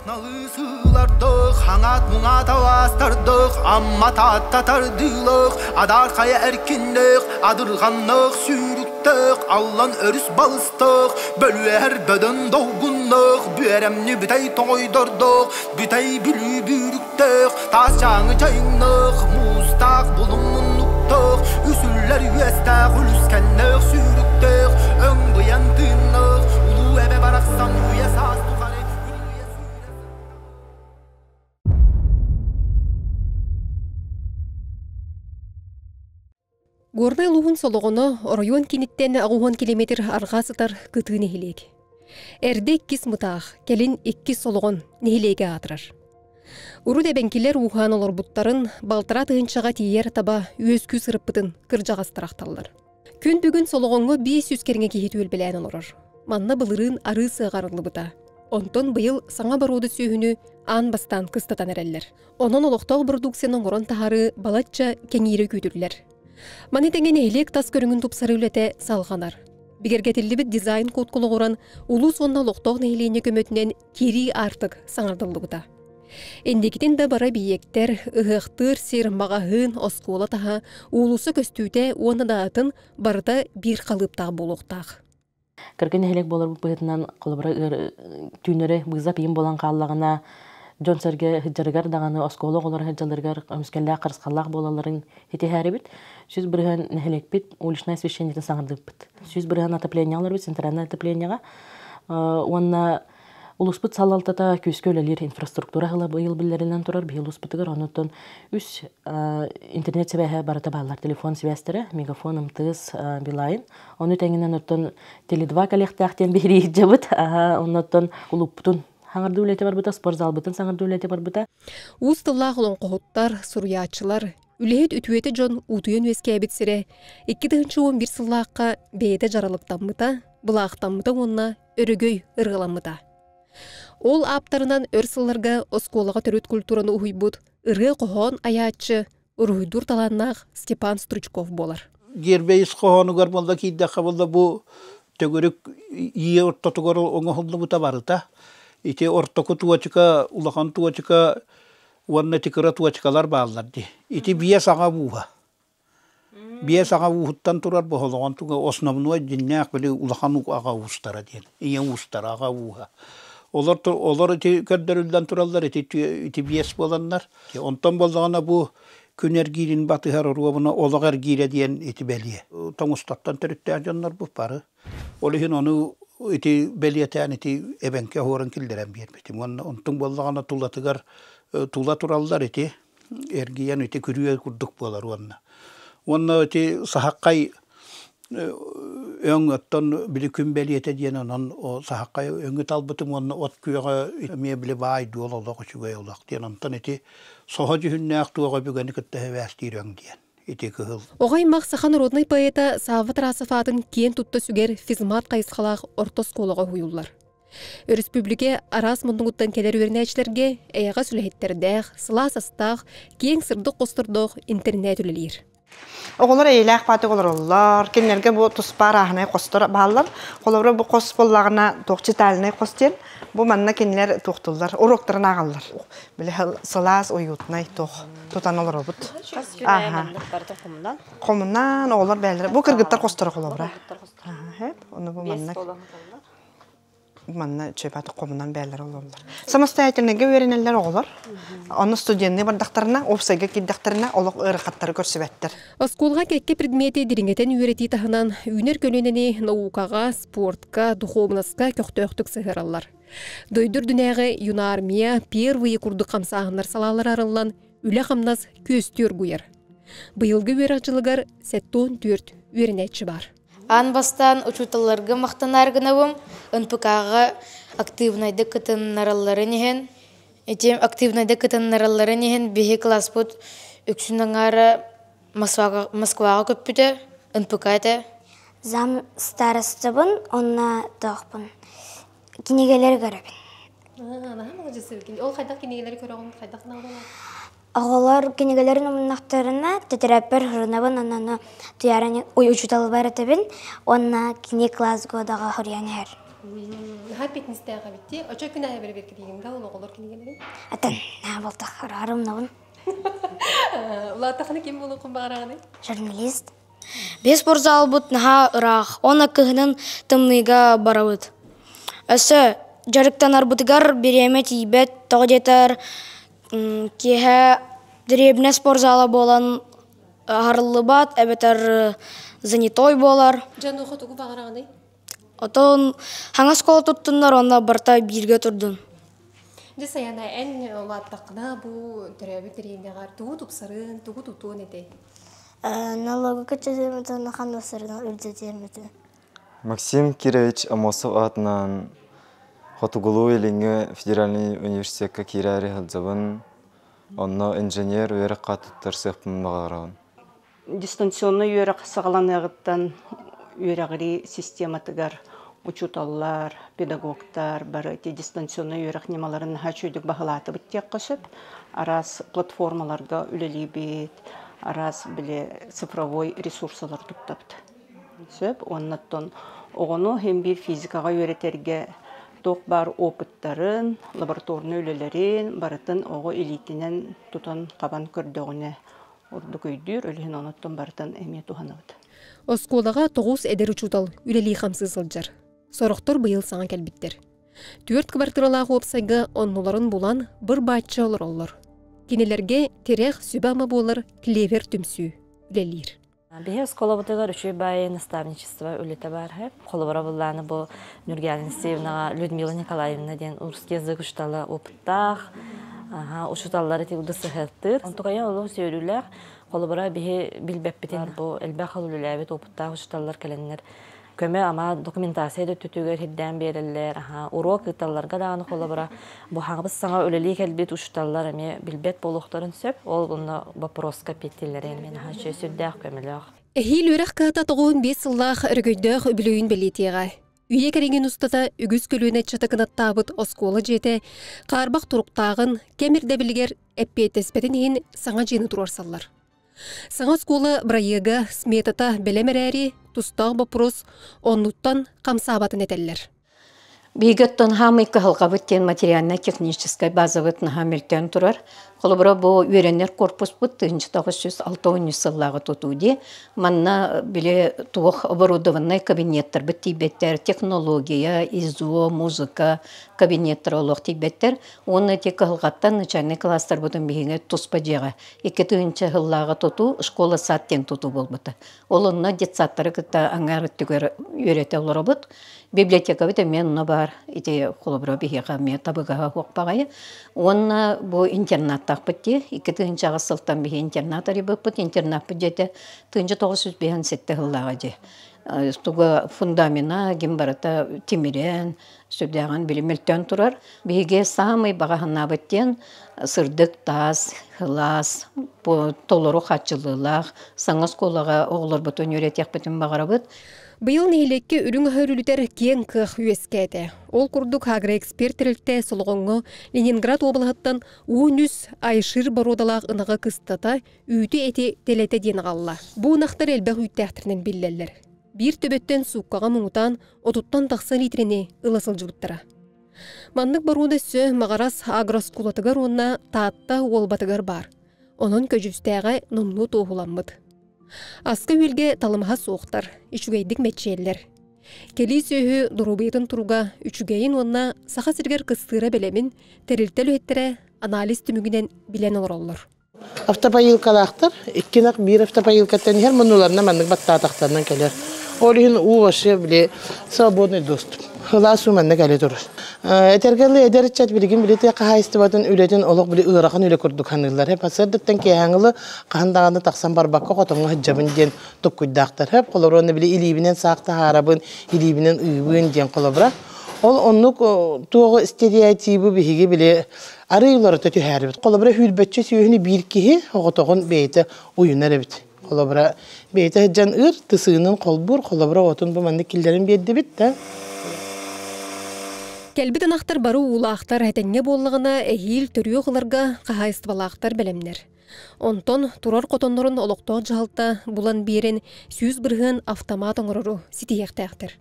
Налысыылардых, хаҥаат муҥаат алаастардых, Амма Таатта тардыылаах, Адаар хайа эркиннээх, Адырҕаннаах сүүрүктээх, Аллан өрүс балыстаах, Бөлүөһэр бөдөн долгуннаах, Бүөрэмньи бүтэй тоҥойдордоох, Бүтэй Бүлүү бүүрүктээх, Таас чааҥы чайыҥнаах, Муустаах булуҥ муннуктаах, Үсүллэр үөстээх, Үлүскэннээх сүүрүктээх, Өҥ быйаҥ тыыннаах, Улуу эбэ барахсан үйэ саас тухары Горнай улууһун Солоҕоно оройуон киниттэн 80 километр арҕаа сытар кытыы нэһилиэк. Эрдэ иккис Мытаах, кэлин иккис Солоҕон нэһилиэгэ аатырар. Урут эбэҥкилэр ууһаан олорбуттарын балтараа тыһыынчаҕа тиийэр таба үөскүү сырыппытын кырдьаҕастар ахталлар. Күн бүгүн Солоҕоҥҥо 500 кэриҥэ киһи түөлбэлээн олорор. Манна былырыын арыы сыаҕа арыллыбыта. Онтон быйыл саҥа боруода сүөһүнү аан бастаан кыстатан эрэллэр. Онон олохтоох бородууксуйаны оҥорон таһаарыы балачча кэҥиирэ күүтүллэр. Маны тэҥэ нэһилиэк тас көрүҥүн тупсарыы үлэтэ салҕанар. Бигэргэтиллибит дизайн-код олоҕуран улуус уонна олохтоох нэһилиэнньэ көмөтүнэн киирии аартык саҥардыллыбыта. Инникитин да бары эбийиэктэр, ыһыахтыыр сир, маҕаһыын, оскуола таһа, уулусса көстүүтэ уонна да атын барыта биир халыыптаах буолуохтаах. Кыргы нэһилиэк буоларбыт быһыытынан холобура түүннэри быызап ыйым буолан хааллаҕына дьон-сэргэ сылдьарыгар даҕаны оскуола оҕолоро сылдьалларыгар көмүскэллээх харысхаллаах буолалларын ситиһээрибит. 100% нэһилиэкпит уличнай освещениетын саҥардыыппыт. 100% отопление олорбут центральное отоплениеҕа уонна Улууспут салалтата күүскэ үлэлиир инфраструктура ыла быйыл биллэринэн турар биһи улууспутугар онуттан үс интернет сибээһэ барыта бааллар. Телефон сибээстэрэ, Мегафон, МТС, Билайн. Ону тэҥинэн оттон Теле2 кэлиэхтээх диэн биһирии дьабыт. Оннуттан кулууппутун саҥардыы үлэтэ барбыта, спортзалбытын саҥардыы үлэтэ барбыта. Уус тыллаах олоҥхоһуттар, суруйааччылар, үлэһит үтүөтэ дьон уутуйан үөскээбит сирэ 2011 сыллаахха бэйэтэ дьаралыктаммыта, былаахтаммыта уонна өрөгөй ырыаламмыта. Ол ааптарынан өр сылларга оскуолаҕа төрүт культураны уһуйбут ырыа-хоһоон айааччы, уруһуйдуур талааннаах Степан Стручков буолар. Гербэ ис хоһоонугар буолла киирдэххэ буолла бу төгүрүк ийэ ортотугар оҥоһуллубута барыта. Ити ортоку туочука, улахан туочука уонна ити кыра туочукалар бааллар дии. Ити биэ саҥа бууһа. Биэс аҕа ууһуттан турар боһолоҕон туга основной дьиннээх били улахан аҕа уустара диэн ийэ уустара аҕа ууһа олор олор ити көрдөрүллэн тураллар ити ити биэс буоланнар онтон буоллаҕына бу күн эргиирин батыһар оруобуна олох эргиирэ диэн ити бэлиэ тоҥустартан төрүттээх дьоннорбут бары ол иһин ону ити бэлиэтээн ити эбэҥки оһуорун киллэрэн биэрбитим уонна онтуҥ буоллаҕына тулатыгар тула тураллар ити эргийэн ити күрүө курдук буолар уонна уонна ити саһаххай өҥ оттон били күн бэлиэтэ диэн онон саһаххай өҥү талбытым уонна от күөҕэ эмиэ били баай дуол олох үчүгэй олох диэн онтон ити соһо дьүһүннээх туох өбүгэни кытта сибээстиир өҥ диэн ити кыһыл. Оҕо аймах саха народнай поэта Савва Тарасов аатын киэн тутта сүгэр физмат хайысхалаах орто оскуолаҕа уһуйуллар. Өрөспүүбүлүкэ араас муннугуттан кэлэр үөрэнээччилэргэ эйэҕэс үлэһиттэрдээх, сылаас астаах, киэҥ сырдык хостордоох интернет үлэлиир. Оҕолор эйэлээх баатык олороллор. Кинилэргэ бу туспа арааһынай хостор бааллар. Холобура бу хос буоллаҕына туох читальнай хос диэн. Бу манна кинилэр туохтуллар, уруоктарын ааҕаллар. Били сылаас, уютнай туох тутан олоробут. Аха. Хомунан оҕолор бэйэлэрэ. Бу кыргыттар хосторо холобура. Ону бу манна манна чөпаты хомунан бээлэр олороллор. Самостоятельныйга үөрэнэллэр оҕолор. Онно студенныы бардахтарына, уопсайга киирдэхтэринэ олох ыарахаттары көрсүбэттэр. Оскуолаҕа кэккэ предмети дириҥэтэн үөрэтии таһынан, үүнэр көлүөнэни наукаҕа, спортка, духуобунаска көхтөөхтүк сыһыараллар. Дойду үрдүнээҕи юнармия первые курдук хамсааһыннар салаалара арыллан, үлэ-хамнас күөстүү оргуйар. Быйылгы үөрэх дьылыгар 74 үөрэнээччи баар. Аан бастаан учууталларга махтанаар гынабым, НПК-ҕа актыыбынайдык кытыннаралларын иһин, ити актыыбынайдык кытыннаралларын иһин биһи класспыт үксүн аҥаара Москваҕа, Москваҕа көппүтэ, НПК этэ. Зам старостабын, онно туохпун кинигэлэри көрөбүн. Ол хайдах кинигэлэри көрөҕүн, хайдах наадалаах? Оҕолор кинигэлэрин умуннахтарына, тэтэрээппэр сурунабын онно туйааран учууталбар этэбин уонна кини класс годаҕа хоруйан иһэр. Наһаа петнистээх эбит Очо күн аайы бэрэбиэркэлиигин да ол оҕолор кинигэлэрин? Атын наһаа болтох араарымнабын. Улааттахына ким буолуоххун баҕараҕыный? Журналист. Биһи спортзалбыт наһаа ыраах, уонна кыһынын тымныыга барабыт. Өссө дьарыктанарбытыгар бириэмэ тиийбэт, тоҕо диэтэр киэһэ дэриэбинэ спортзала буолан аһарыллыбат эбэтэр занятой буолар. Дьэ, тугу баҕараҕыный? Отон хаҥас оскуола туттуннар уонна барыта бииргэ турдун. Дьэ, Саяна, эн улааттаххына бу төрөөбүт дэриэбинэҕэр тугу тупсарын, тугу тутуон этэй? Налогы кыччатыамытын, хамнастарын үрдэтиэмитин. Максим Кирович Аммосов аатынан Хотугулуу-Илиҥҥи федеральнай университекка киирээри сылдьабын. Онно инженер үөрэххэ туттарсыахпын баҕарабын. Дистанционнай үөрэх саҕаланыаҕыттан үөрэҕирии систематыгар учууталлар, педагогтар бары ити дистанционнай үөрэх ньымаларын наһаа үчүгэйдик баһылаатыбыт диэххэ сөп. Араас платформаларга үлэлиибит, араас били цифровой ресурсалары туттабыт. Сөп. Уоннаттан оҕону иһин биир физикаҕа үөрэтэргэ туох баар опыттарын, лабораторнай үлэлэрин барытын оҕо илиитинэн тутан хабан көрдөҕүнэ ордук өйдүүр, ол иһин онуттан барытын эмиэ туһанабыт. Оскуолаҕа тоҕус эдэр учуутал үлэлии-хамсыы сылдьар. Сорохтор быйыл саҥа кэлбиттэр. Түөрт кыбартыыралаах уопсайга оннуларын булан, быр-бааччы олороллор. Кинилэргэ тирэх сүбэ-ама буолар Клевер түмсүү үлэлиир. Биһи оскуолабытыгар үчүгэй баайы наставничество үлэтэ баар һэ. Холобура буллааны бу Нюргиана Алексеевнаҕа Людмила Николаевна диэн русский язык учуутала опыттаах, учууталлары тилды сыһыаттыыр. Онтукайа олох сүөрүүлээх. Холобура биһи билбэппитин бу элбэх үлэлээбит опыттаах учууталлар кэлэннэр көмө-ама документация да өттүтүгэр ирдээн биэрэллэр, уруок ыыталларга даҕаны холобура бу хаҥабыс саҥа үлэлии кэлбит учууталлар эмиэ билбэт буолуохтарын сөп. Ол онно вопроска эппиэттииллэрин мен наһаа үчүгэй сүрдээх көмөлөөх. Эһиил үөрэх кыһата 95 сыллаах өрөгөйдөөх үбүлүөйүн бэлиэтиэҕэ. Үйэ кэриҥин устата үгүс көлүөнэ ыччата кынаттаабыт оскуола дьиэтэ хаарбах туруктааҕын, кэм ирдэбилигэр эппиэттэспэтин иһин саҥа дьиэни туруорсаллар. Саҥа оскуола бырайыага сметата бэлэм эрээри, тустаах боппуруос оннуттан хамсаабатын этэллэр. Биһиги оттон хаамый кыһалҕабыт диэн материально-техническай базабыт наһаа мөлтөөн турар. Холобура, бу үөрэнэр корпуспут 1963 сыллааҕы тутуу дии. Манна били туох оборудованнай кабинеттарбыт тиийбэттэр, технология, ИЗО, музыка кабинеттара олох тиийбэттэр. Уонна ити кыһалҕаттан начальнай класстарбытын биһиги туспа дьиэҕэ 2000 сыллааҕы тутуу школа-сад диэн тутуу буолбута. Ол онно детсадтары кытта аҥаар өттүгэр үөрэтэ олоробут. Библиотекабыт эмиэ онно баар. Ити холобура биһиэхэ эмиэ табыгаһа суох баҕайы. Уонна бу интернаттаахпыт дии. 2008 сылтан биһи интернат арыйбыппыт. Интернаппыт дьиэтэ 1957 сыллааҕы дьиэ. Туга фундамена ким барыта тимирэн, сүрдээҕин били мөлтөөн турар. Биһиги саамай баҕа санаабыт диэн сырдык таас, сылаас, толору хааччыллыылаах саҥа оскуолаҕа оҕолорбутун үөрэтиэхпитин баҕарабыт. Быйыл нэһилиэккэ үрүҥ аһы үрүлүтэр киэҥ кыах үөскээтэ. Ол курдук агроэксперт тэрилтэ Солоҕоҥҥо Ленинград уобалаһыттан уон үс айшир боруодалаах ынаҕы кыстата, үүтү-эти тэлэтэ диэн аҕалла. Бу ынахтар элбэх үүттээхтэринэн биллэллэр. Биир төбөттөн сууккаҕа муҥутаан отуттан тахса литрини ыла сылдьыбыттара. Маннык боруода өссө Маҕарас агрооскуолатыгар уонна Таатта Уолбатыгар баар. Онон көдьүүстээҕэ номнуо туоһуламмыт. Аска-үөлгэ талымаһа суохтар, үчүгэйдик мэччийэллэр. Кэлии сүөһү доруобуйатын туруга үчүгэйин уонна Саха сиригэр кыстыыра бэлэмин тэрилтэ үлэһиттэрэ анализ түмүгүнэн билэн олороллор. Автопоилкалаахтар икки ынах биир автопоилкаттан иһэр муннуларына маннык баттаатахтарынан кэлэр. Ол иһин уу вообще били свободный доступ. Сылаас уу манна кэлэ турар. Этэргэ дылы эдэр ыччат билигин били тыа хаһаайыстыбатын үлэтин олох били ыарахан үлэ курдук саныыллар. Хеп сарсыардаттан киэһээҥи хаһан даҕаны тахсан барбакка хотоҥҥо сылдьабын диэн токкуйдаахтар. Хеп холобура уонна били илиибинэн саах таһаарабын, илиибинэн ыыбын диэн холобура. Ол оннук туоҕу стереотибы биһиги били арый уларыта түһээрибит. Холобура сүүрбэччэ сүөһүнү биир киһи оҕотоҕун бэйэтэ уйунар эбит. Холобура бэйэтэ сылдьан ыыр, тысыынын холбуур, холобура оҕотун бу маннык киллэрэн биэрдибит да. Кэлбит ынахтар бары уулаахтар, этэҥҥэ буоллаҕына эһиил төрүөх ыларга хаһаайыстыбалаахтар бэлэмнэр. Онтон турар хотоннорун олохтоох дьаһалта булан биэрэн 100% автомат оҥорору ситиһиэхтээхтэр.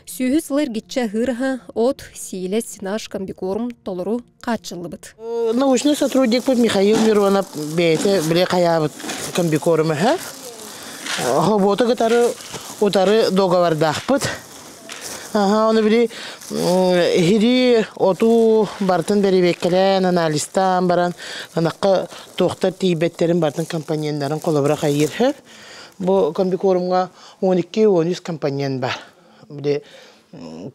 Сүөһү сылы эргиччи аһыыр аһа, от, сиилэс, сенаж, комбикорм толору хааччыллыбыт. Научный сотрудникпыт Михаил Миронов бэйэтэ били хайаабыт комбикорм эһэ. Хоботу кытары утары договордаахпыт. Аха, оны били иһири оту бартын бэрибиэккэлээн, анализтаан баран, ынакка туохтар тиийбэттерин бартын компоненнарын холобура хайыыр хөп. Бу комбикорумҥа 12-13 компонент бар. Били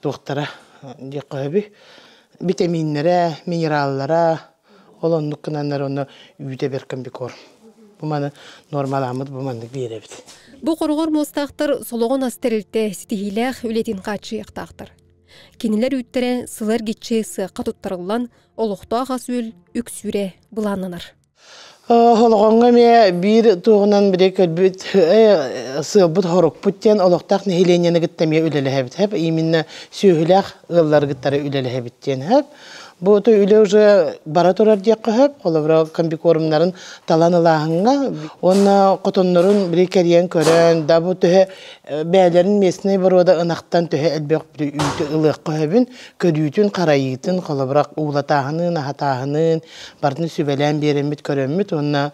туохтара диэххэ битэмииннэрэ, минераллара, ол оннук гынаннар онно үүтэ бэр комбикорм. Бу маны нормаламмыт бу маннык биэрэбит. Бу хороҕор муостаахтар солоҕон ас тэрилтэ ситиһиилээх үлэтин хааччыйыахтаахтар. Кинилэр үүттэрэ сыл эргиччи сыахха туттарыллан, олохтоох ас-үөл үксүүрэ былааннанар. Олоҕоҥҥо эмиэ биир туоҕунан били көрбүт сыалбыт хорукпут диэн олохтоох нэһилиэнньэни кытта эмиэ үлэлэһэбит хэп именно сүөһүлээх ыаллары кыттары үлэлэһэбит диэн хэп бу үлэ уже бара турар диэххэ сөп холобура комбикормнарын талан ылааһыҥҥа уонна хотоннорун били кэрийэн көрөн да бу төһө бэйэлэрин местнэй боруода ынахтан төһө элбэх үүтү ылыахха сөбүн көрүүтүн харайыытын холобура уулатааһынын аһатааһынын барытын сүбэлээн биэрэммит көрөммүт уонна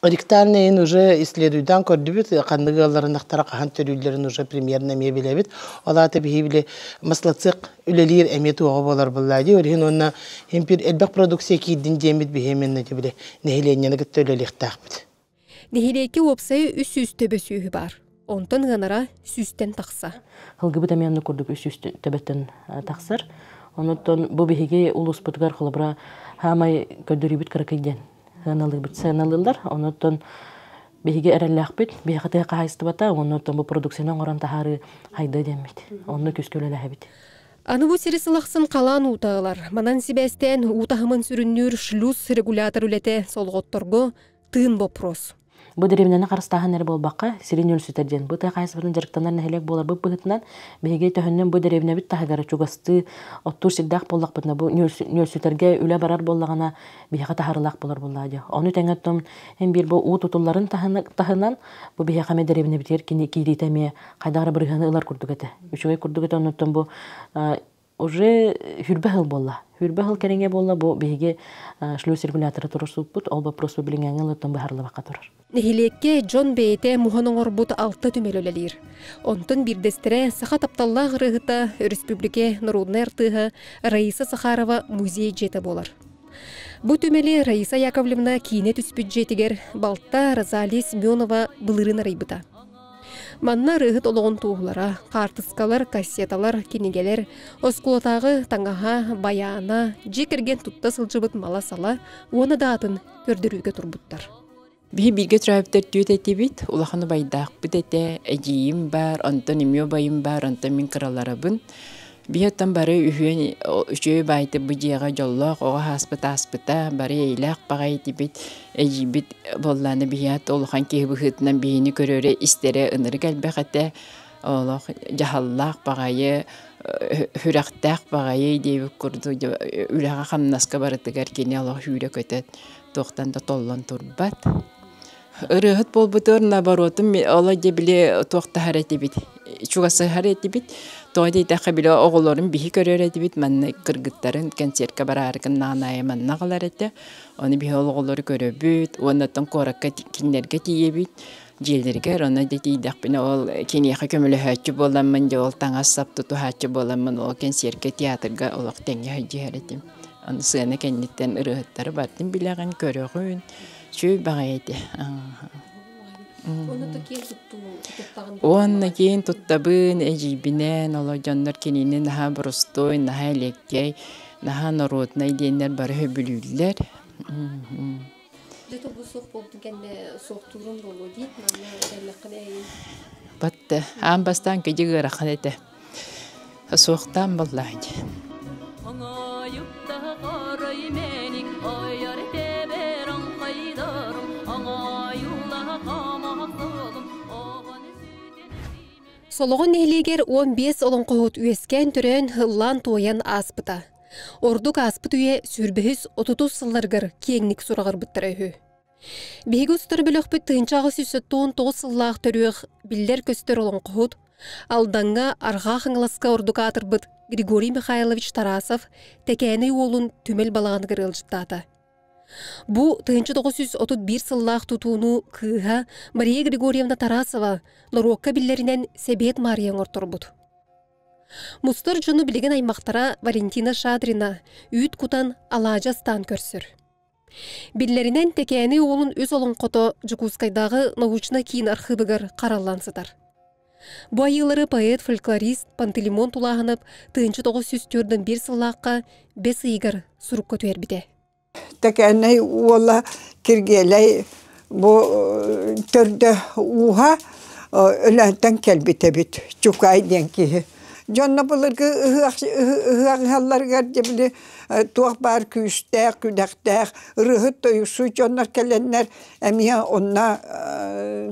ректальныйын уже исследуйдаан көрдүбүт ханнык ыалларын ахтара хаһан төрүүллэрин уже примерно эмиэ билэбит ол аата биһи били маслацык үлэлиир эмиэ туоҕа буолар буллаа дии ол иһин уонна импир элбэх продукция киирдин диэммит биһи именно били нэһилиэнньэни кытта үлэлиэхтээхпит. Нэһилиэккэ уопсайа 300 төбө сүөһү баар. Онтон ыанара сүүстэн тахса. Ылгыбыт эмиэ оннук курдук 300 төбөттөн тахсар. Онуттан бу биһиги улууспутугар холобура хаамай көрдөрүүбүт кыракый диэн сыаналыыбыт сыаналыыллар. Онуттан биһиги эрэллээхпит, биһиэхэ тыа хаһаайыстыбата, онуттан бу продукцияны оҥорон таһаарыы хайдыа диэммит. Онно күүскэ үлэлэһэбит. Аны бу сири сылахсын халаан уута ылар. Манан сибээстээн уу таһымын сүрүннүүр шлюз регулятор үлэтэ солҕотторго тыын боппуруос. Бу дэриэбинэни харыстааһын эрэ буолбакка, сирин нүөлсүтэр диэн. Бу тыа хаһаайыстыбатын дьарыктанар нэһилиэк буоларбыт быһыытынан, биһиги төһөннөн бу дэриэбинэбит таһыгар чугастыы оттуур сирдээх буоллахпытына, бу нүөлсүтэргэ үлэ барар буоллаҕына, биһиэхэ таһаарыылаах буолар буоллаҕа дии. Ону тэҥэ оттон һин биир бу уу тутулларын таһынан, бу биһиэхэ эмиэ дэриэбинэбитигэр кини киириитэ эмиэ хайдах эрэ бырыһыаны ылар курдук этэ. Үчүгэй курдук этэ, оннуттан бу уже хүрбэ сыл буолла. Хүрбэ сыл кэриҥэ буолла бу биһиги шлюз регуляторы туруорсубуппут. Ол вопрос билиҥҥээҥҥи ылыттан быһаарыллыбакка турар. Нэһилиэккэ дьон бэйэтэ муһан оҥорбут алта түмэл үлэлиир. Онтон биирдэстэрэ саха тапталлаах ырыаһыта, өрөспүүбүлүкэ норуодунай артыыһа Раиса Сахарова музей дьиэтэ буолар. Бу түмэли Раиса Яковлевна киинэ түспүт дьиэтигэр балта Розалия Семенова былырыын арыйбыта. Манна ырыаһыт олоҕун туоһулара, хаартыскалар, кассеталар, кинигэлэр, оскуолатааҕы таҥаһа, байаана, дьиэ кэргэн тутта сылдьыбыт мала-сала уонна да атын көрдөрүүгэ турбуттар. Биһи бииргэ төрөөбүттэр түөт этибит, улахан убайдаахпыт этэ, эдьиийим баар, онтон эмиэ убайым баар, онтон мин кыраларабын. Биһи оттон бары үһүөн үчүгэй баайдык бу дьиэҕэ дьоллоох оҕо ааспыт ааспыта, бары эйэлээх баҕайы этибит, эдьиийбит буоллаҕына биһиэхэ улахан киһи быһыытынан биһини көрөрө, истэрэ ынырык элбэх этэ. Олох дьаһаллаах баҕайы, сүрэхтээх баҕайы диэбит курдук үлэҕэ-хамнаска барытыгар кини олох сүүрэ-көтө туохтан да толлон турбат. Ырыаһыт буолбутугар наоборотум оло дьэ били туохтаһар этибит, чугасыһар этибит. Тоҕо диэтэххэ били оҕолорун биһи көрөр этибит, манна кыргыттарын концертка бараары гыннаҕын аайы манна аҕалар этэ. Ону биһи ол оҕолору көрөбүт уонна оттон куоракка кинилэргэ тиийэбит дьиэлэригэр. Онно дьэ тиийдэхпинэ ол киниэхэ көмөлөһөөччү буоламмын, дьэ ол таҥас-сап тутуһааччы буоламмын ол кэнсиэркэ, театрга олох тэҥҥэ сылдьыһар этим. Аны сыана кэнниттэн ырыаһыттары барытын билэҕин, көрөҕүн. Үчүгэй баҕайы этэ. Уонна киэн туттабын, эдьиийбинээн, олор дьоннор кинини наһаа боростуой, наһаа элэккэй, наһаа норуодунай диэннэр бары сөбүлүүллэр. Батта, аан бастаан кыдьык ыарахан этэ. Суохтаан буоллаа дии. Солоҕон нэһилиэгэр 15 олоҥхоһут үөскээн-төрөөн, ыллаан-туойан ааспыта. Ордук ааспыт үйэ сүүрбэһис, отутус сылларыгар киэҥник сураҕырбыттара үһү. Биһиги устар бөлөхпүт 1899 сыллаах төрүөх биллэр-көстөр олоҥхоһут, Алдаҥҥа Арҕаа Хаҥаласка ордук аатырбыт Григорий Михайлович Тарасов Тэкээнэй уолун түмэл балаҕаныгар ыалдьыттаата. Бу 1931 сыллаах тутууну кыыһа Мария Григорьевна Тарасова норуокка биллэринэн Сэбиэт Маарыйа оҥорторбут. Мустар дьону билигин аймахтара Валентина Шадрина үүт кутан алаадьы астаан көрсөр. Биллэринэн Тэкээни уолун үс олоҥхото Дьокуускайдааҕы научнай киин архыыбыгар хараллан сытар. Бу айыылары поэт-фольклорист Пантелеймон Тулааһынап 1941 сыллаахха бэс ыйыгар сурукка түһэрбитэ. Тэкээнэй уола Киргиэлэй бу төрдө ууһа Өлөөнтөн кэлбит эбит Чукай диэн киһи. Дьонно былыргы ыһыах ыһыах ыһалларыгар дьэ били туох баар күүстээх, күдэхтээх ырыаһыт тойуксуу дьоннор кэлэннэр эмиэ онно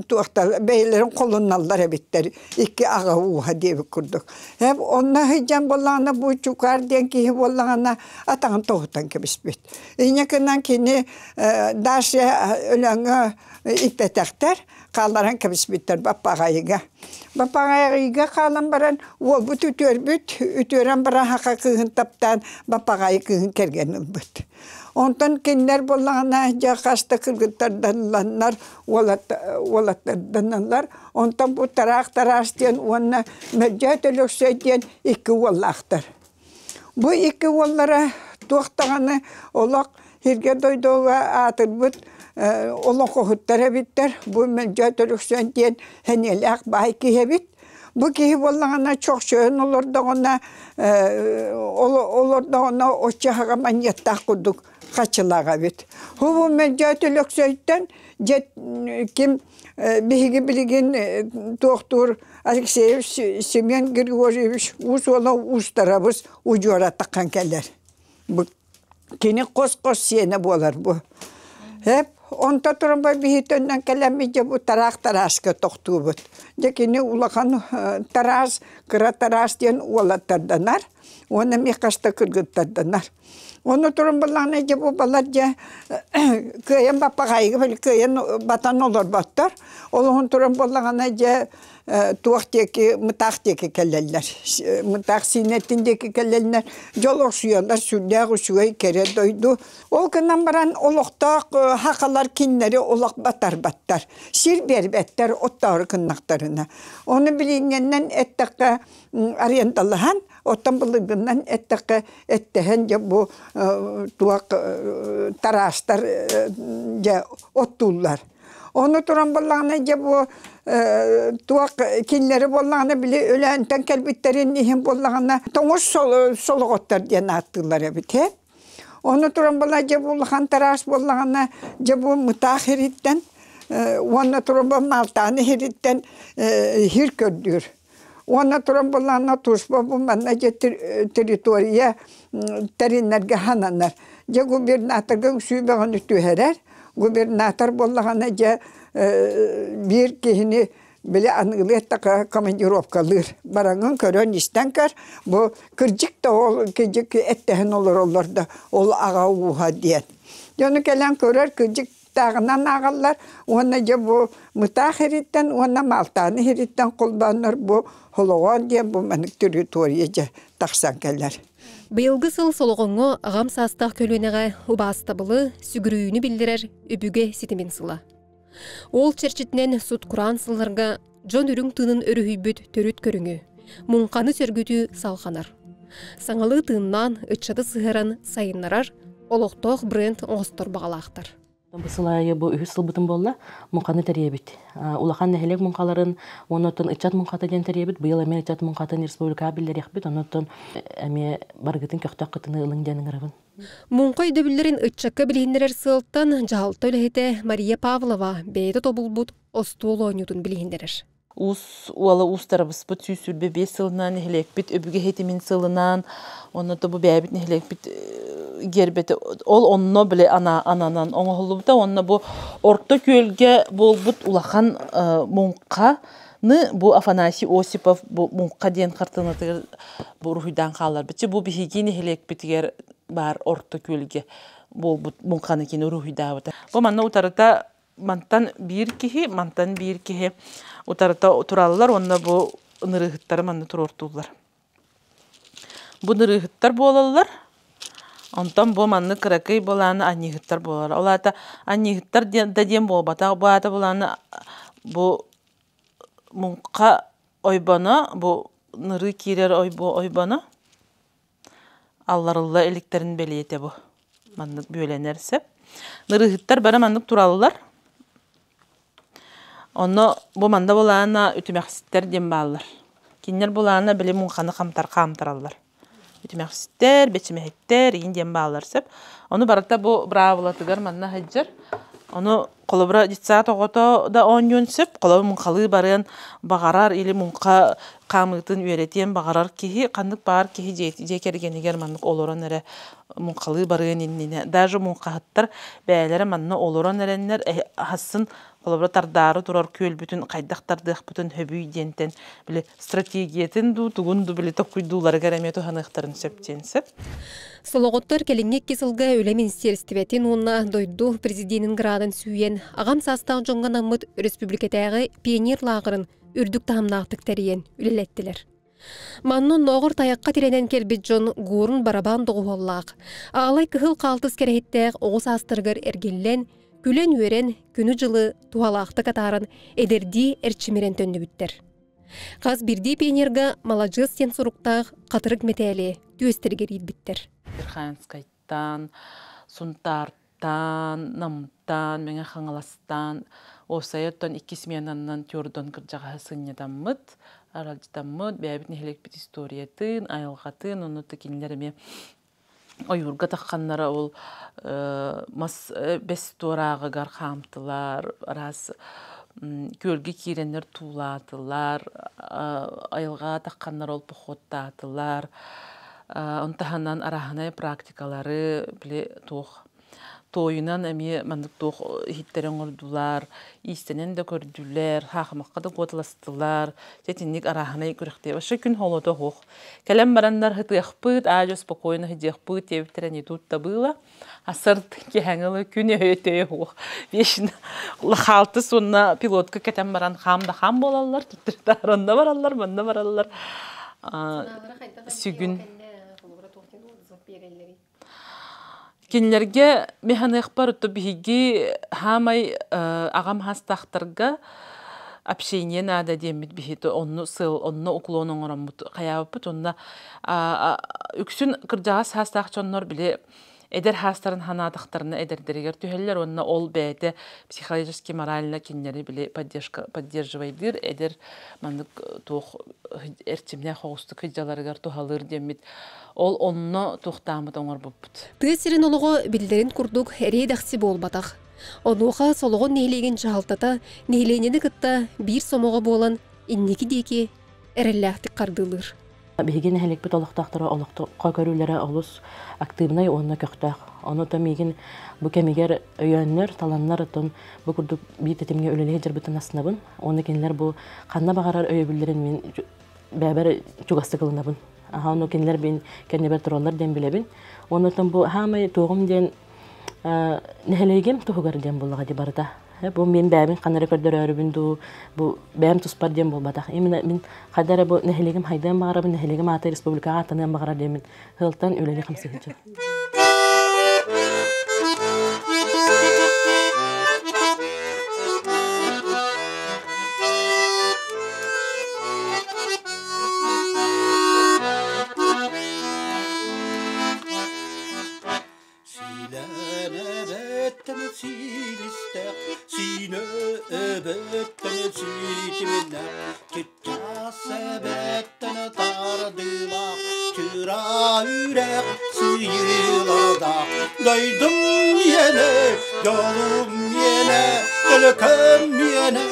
туохта бэйэлэрин холунналлар эбиттэр икки аҕа ууһа диэбит курдук. Онно сылдьан буоллаҕына бу Чукаар диэн киһи буоллаҕына атаҕын тоһутан кэбиспит. Инньэ гынан кини Даша Өлөөҥҥө иппэтэхтэр, хаалларан кэбиспиттэр Баппаҕайыга. Баппаҕайыга хаалан баран уолбут үтүөрбүт, үтүөрэн баран саха кыыһын таптаан Баппаҕайы кыыһын кэргэн ылбыт. Онтон кинилэр буоллаҕына дьэ хас да кыргыттарданылланнар, уолаттарданаллар. Онтон бу Тараах Тараас диэн уонна Мөлдьөөт Өлөксөй диэн икки уоллаахтар. Бу икки уоллара туох даҕаны олох сиргэ-дойдуга аатырбыт олоҥхоһуттар эбиттэр. Бу Мөлдьөөт Өлөксөөн диэн сэниэлээх баай киһи эбит. Бу киһи буоллаҕына чохчойон олордоҕуна олордоҕуна оччо манньыаттаах курдук хачылаах эбит. Бу Мөлдьөөт Өлөксөйтөн дьэ ким биһиги билигин туохтуур Алексеев Семен Григорьевич уус уола уустарабыс удьуора таххан кэлэр. Бу кини хос-хос сиэнэ буолар бу. Эп онто туран биһи төннөн кэлэммит дьэ бу тараах тарааска тохтуубут. Дьэ кини улахан тараас, кыра тараас диэн уолаттарданар уонна эмиэ хаста кыргыттарданар. Ону туран былаана дьэ бу балар дьэ кыайан баппаҕайыга били кыайан батан олорботтор. Олоһун туран буоллаҕына дьэ туох диэки мытаах диэки кэлэллэр. Мытаах сиинэтин диэки кэлэллэр. Дьол охсуйаллар сүрдээх үчүгэй кэрэ дойду. Ол гынан баран олохтоох хахалар кинилэри олох батарбаттар. Сир биэрбэттэр оттоору гыннахтарына. Ону билиҥҥэннэн эттэххэ арендалаһан Оттон былыргынан эттэххэ, эттэһэн дьэ бу туох тараастар дьэ оттууллар. Ону туран буоллаҕына дьэ бу туох кинилэри буоллаҕына били Өлөөнтөн кэлбиттэрин иһин буоллаҕына тоҥус солоҕоттор диэн ааттыыллар эбит ээ. Ону туран буолла дьэ бу улахан тараас буоллаҕына дьэ бу мытаах иһиттэн уонна туран бу Маалтааны иһириттэн иһир көрдүүр. Уонна туран буллаҕына туспа бу манна дьэ территория тэриннэргэ хананар. Дьэ губернаторга үксүү бөҕөнү түһэрэр. Губернатор буоллаҕына дьэ биир киһини били аныгылыы эттэххэ командировкалыыр. Бараҥын көрөн-истэн көр, бу кырдьык да ол кырдьык эттэһэн олороллор да ол аҕа ууһа диэн. Дьону кэлэн көрөр кырдьык тааҕынан ааҕаллар уонна дьэ бу Мытаах иһириттэн уонна Маалтааны иһириттэн холбооннор бу Һолоҕоон диэн бу маннык территория дьэ тахсан кэлэр. Быйылгы сыл Солоҕоҥҥо аҕам саастаах көлүөнэҕэ убаастабылы, сүгүрүйүүнү биллэрэр өбүгэ ситимин сыла. Ол чэрчитинэн сут-кураан сылларга дьон үрүҥ тыынын өрүһүйбүт төрүт көрүҥү, муҥханы сөргүтүү салҕанар. Саҥалыы тыыннаан, ыччаты сыһыаран сайыннарар олохтоох бренд оҥостор баҕалаахтар. Бу сыл аайы бу үһүс сылбытын буолла, муҥханы тэрийэбит. Улахан нэһилиэк муҥхаларын уонна оттон ыччат муҥхата диэн тэрийэбит. Быйыл эмиэ ыччат муҥхатын республикаҕа биллэриэхпит. Онон эмиэ барыгытын көхтөөх кытыны ылыҥ диэн ыҥырабын. Муҥха өйдөбүллэрин ыччакка билиһиннэрэр сыалтан дьаһалта үлэһитэ Мария Павлова бэйэтэ тобулбут остуол оонньуутун билиһиннэрэр. Уус уола уустарабыспыт 125 сылынан нэһилиэкпит өбүгэ ситимин сылынан онно то бу бэйэбит нэһилиэкпит гербэтэ ол онно били ананан оҥоһуллубута уонна бу Орто Күөлгэ буолбут улахан муҥха ны бу Афанасий Осипов бу муҥха диэн хартыынатыгар бу уруһуйдаан хаалларбыт. Бу биһиги нэһилиэкпитигэр баар Орто Күөлгэ буолбут муҥханы кини уруһуйдаабыта. Бу манна утарыта мантан биир киһи, мантан биир киһи утарыта тураллар уонна бу нырыыһыттары манна туруортууллар. Бу нырыыһыттар буолаллар. Онтон бу маннык кыракый былааны анньыыһыттар буолар. Ол аата анньыыһыттар да диэн буолбатах. Бу аата былааны бу муҥха ойбоно, бу нырыы киирэр ойбоно алларылла иликтэрин бэлиэтэ бу. Маннык бүөлэнэр сөп. Нырыыһыттар бары маннык тураллар. Онно бу манда булаана үтүмэхситтэр диэн бааллар. Кинилэр булаана били муҥханы хамтар хаамтараллар. Үтүмэхситтэр, бэчимэһиттэр иин диэн бааллар сөп. Ону барыта бу быраабылатыгар манна сылдьар. Ону холобура детсад оҕото да оонньуон сөп, холобура муҥхалыы барыан баҕарар или муҥха хаамыытын үөрэтиэн баҕарар киһи, ханнык баар киһи дьиэ кэргэнигэр маннык олорон эрэ муҥхалыы барыан иннинэ даже муҥхаһыттар бэйэлэрэ манна олорон эрэннэр аһассын холобура тардаары турар күөлбүтүн хайдах тардыахпытын хөбүй диэнтэн били стратегиятын дуу тугун дуу били токкуйдууларыгар эмиэ туһаныахтарын сөп диэн сөп. Солоҕоттор кэлиҥҥи икки сылга үлэ министиэристибэтин уонна дойду президенин гранын сүүйэн аҕам саастаах дьоҥҥо анаммыт өрөспүүбүлүкэтээҕи пионер лааҕырын үрдүк таһымнаахтык тэрийэн үлэлэттилэр. Манна оннооҕор тайахха тирэнэн кэлбит дьон гуурун барабаан доҕуһуоллаах, аалай кыһыл хаалтыс кэрэһиттээх оҕо саастарыгар эргиллэн, күлэн-үөрэн, күнү-дьылы туһалаахтык атааран эдэрдии эрчимирэн төннүбүттэр. Хас биирдии пионерга маладьыас диэн суруктаах хатырык мэтээли түөстэригэр иилбиттэр. Верхоянскайтан, Сунтаартан, Намтан, Мэҥэ Хаҥаластан, уопсайа оттон икки сменаннан Тюрдон кырдьаҕаһы сынньатаммыт, аралдьытаммыт, бэйэбит нэһилиэкпит историятын, айылҕатын, онно кинилэр эмиэ ойуурга тахханнара ол мас бэс туорааҕыгар хаамтылар, араас күөлгэ киирэннэр туулаатылар, айылҕаҕа тахханнар ол походтаатылар. Ону таһынан арааһынай практикалары били туох туойунан эмиэ маннык туох иһиттэри оҥордулар, иистэнэн да көрдүлэр, хаахымакка да куоталастылар. Итинник арааһынай күрэхтэһии. Вообще күн холото суох. Кэлэн бараннар һытыахпыт, аа-дьуо спокойно сидиэхпыт диэбиттэрэ не тут-то было. Асарт киһэҥ күн өйө-төйө суох. Вечно хаалтыс уонна пилотка кэтэн баран хаам да хаам буолаллар, туттар бараллар, манна бараллар. Сүгүн. Кинилэргэ механыахпар биһиги хаамай аҕам хастахтарга общение наада диэммит биһи онну сыл онно уклон оҥороммут хайаабыппыт онно үксүн кырдьаҕас хаастаах дьоннор били эдэр хаастарын ханаатахтарына эдэрдэригэр түһэллэр уонна ол бэйэтэ психологически морально кинилэри били поддержка поддерживайдыыр эдэр маннык туох эрчимнээх оҕустук кыдьаларыгар туһалыыр диэммит ол онно туохтааммыт оҥорбуппут. Тыа сирин олоҕо биллэрин курдук эриэ-дэхси буолбатах. Онуоха Солоҕон нэһилиэгин дьаһалтата нэһилиэнньэни кытта биир сомоҕо буолан инники диэки эрэллээхтик хардыылыыр. Биһиги нэһилиэкпит олохтоохторо олоххо көрүүлэрэ олус актыыбынай уонна көхтөөх. Ону то миигин бу кэмигэр өйөөннөр, таланнар оттон бу курдук биир тэтимҥэ үлэлэһэ дьарбытын астынабын. Уонна кинилэр бу ханна баҕарар өйөбүллэрин мин бэйэбэр чугастык ылынабын. Аха ону кинилэр мин кэннибэр тураллар диэн билэбин. Уонна оттон бу хаамай туоҕум диэн нэһилиэгим туһугар диэн буоллаҕа дии барыта. Бу мин бэйэбин ханна эрэ көрдөрөөрүбүн дуу, бу бэйэм туспар диэн буолбатах. Именно мин хайда эрэ бу нэһилиэгим хайдыан баҕарабын, нэһилиэгим аата республикаҕа аттаныан баҕарар диэммин ыалтан үлэлии хамсыһыччы. Силэнэбэттэн силистээх, сиинэ эбэттэн ситиминнээх, чычаас эбэттэн тардыылаах, чыра үрэх сыйыылардаах, дойдум миэнэ, дьолум миэнэ, төлөкөм миэнэ,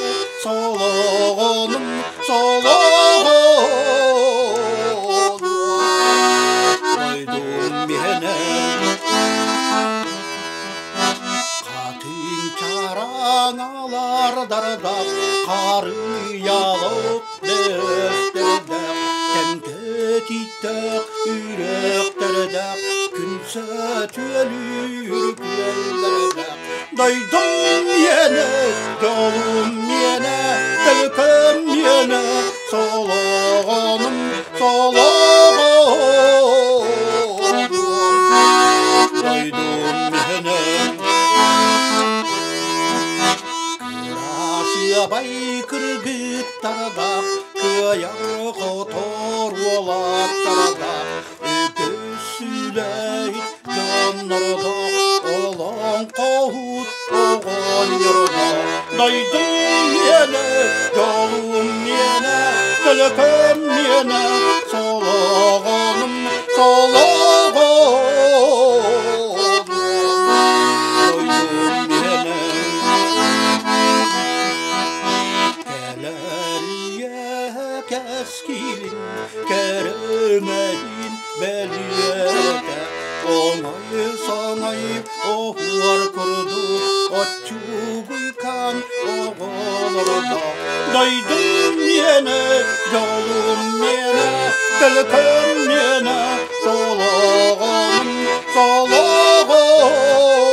солоҕонум солоҕонум, дойдум миэнэ. Хатыҥ чараҥалар дардах, харыйалык бэстэрдэх, тэмтэтиттээх үрэхтэрдэх, күн сөтүөлүүр күөллэрдэх, дойдум миэнэ, дьолум миэнэ, төлкөм миэнэ, соло Дойдум миэнэ. Кырасыабай кыргыттардаах, кыайар хотор уолаттардаах, үгүс үлэһит дьоннордоох, олоҥхоһут оҕонньордоох. Дойдум миэнэ, дьолум миэнэ, төлөпүөн миэнэ, солоҕонум солоҕон. Дойдум миэнэ. Кэлэрийэ кэскилин, кэрэмэйин бэлиэтэ, оҥой-соҥой оһуор курдук оччугуйкаан оҕолордо. Дойдум миэнэ, дьолум миэнэ, төлөпүөн миэнэ, солоҕонум солоҕон.